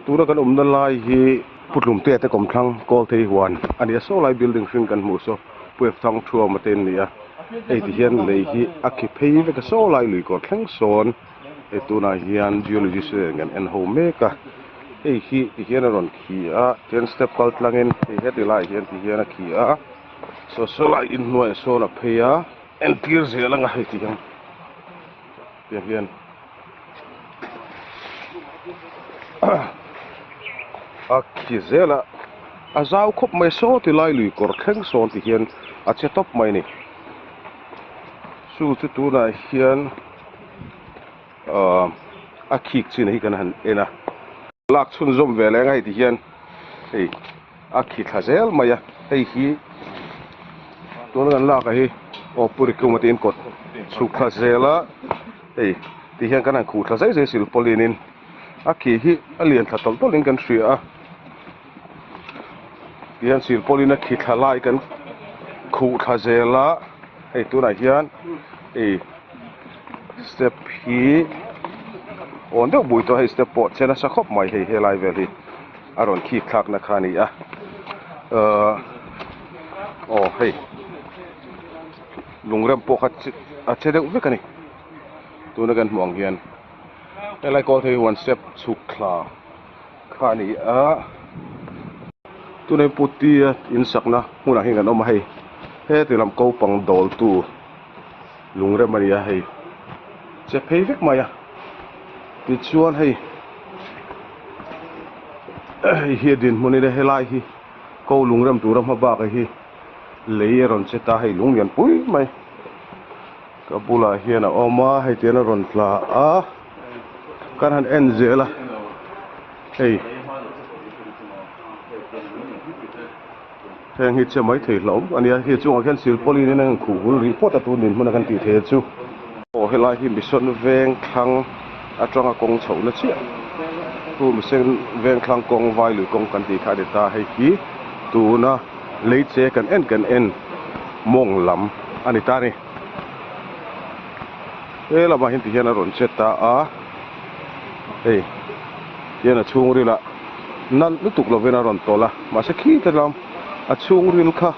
Tuna kan awmna lai hi Pu Tlumtea te kawmthlang Kawlthei huan a ni a, saw lai building hring kan hmuh saw Pu F Thang Thuama te an ni a, hei ti hian lei hi a khi phei vek a, saw lai lui kawr thleng sawn hei tunah hian geologist te nen kan en ho mek a, hei hi ti hian a rawn khi a, tichuan step kal tlangin hei heti laiah hian ti hian a khi a, saw saw lai inhnuaiah sawn a phei a, entir zel anga hei ti hian tiang hian. A khi zel a a zau khawp mai saw ti lai lui kawr thleng sawn ti hian a che tawp mai a ni chu chu tunah hian ahh a khik chin hi kan han en a lak chhunzawm ve leh ang a hei ti hian hei a khi thla zel mai a hei hi tuna kan lak ah hi aw purikum a tiin kawt chhuk thla zel a. Hei ti hian kan han khuh thla zai zai silpawlin in a khi hi a lian thla tawlh tawlh in kan hria a ti hian silpawlin a khi thla lai kan khuh thla zel a hei tunah hian hei step hi awn deuh bui tawh a hei step pawh che nasa khawp mai hei helai vel hi a rawn khik thlak na kha a ni a ahh aw hei. Lungrem pawh kha a che deuh vek a ni tuna kan hmuh ang hian helai kawl thei hi one step chhuk thla kha a ni a tunah hian puti a in sakna hmunah hian kan awm a hei heti lam ko pang dawl tu lungrem a ni a hei che phei vek mai a tichuan hei hei hi a dinhmun in helai hi ko lungrem tura hma bak a hi. Lei a rawn che ta hei lung lian pui mai ka bulah hian a awm a hei tian a rawn tla a kan han en zel a hei heng hi che mai thei hlauh a nia hei chungah khian silpawlin in a in khuh hul rih phawt a tun dinhmun a kan tih theih chu aw helai hi mission veng thlang atanga kawng chhohna chiah chu mission veng thlang kawng vailui kawng kan tih kha a ni ta hei hi tuna. Lei che kan en kan en mawng lam a ni ta a ni. He lamah hian tihian a rawn che ta a, hei tihian a chhungril ah nalh lutuk lovin a rawn tawlh a, mahse khi te lam a chhungril kha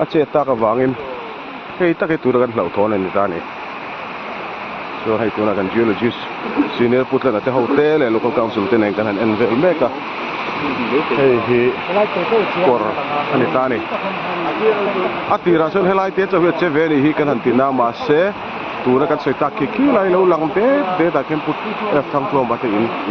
a che tak avangin hei tak hi tuna kan hlauhthawn a ni ta a ni. Chuan hei tunah kan geologist senior Putlana te ho te leh local council te nen kan han en vel mek a, hei hi kawr a ni ta a ni. A tirah chuan helai te chauh hi a che ve a nih hi kan han ti na mahse tuna kan sawi tak khi khi lai lo lang det det ah khian Put F Thangtluangba te in.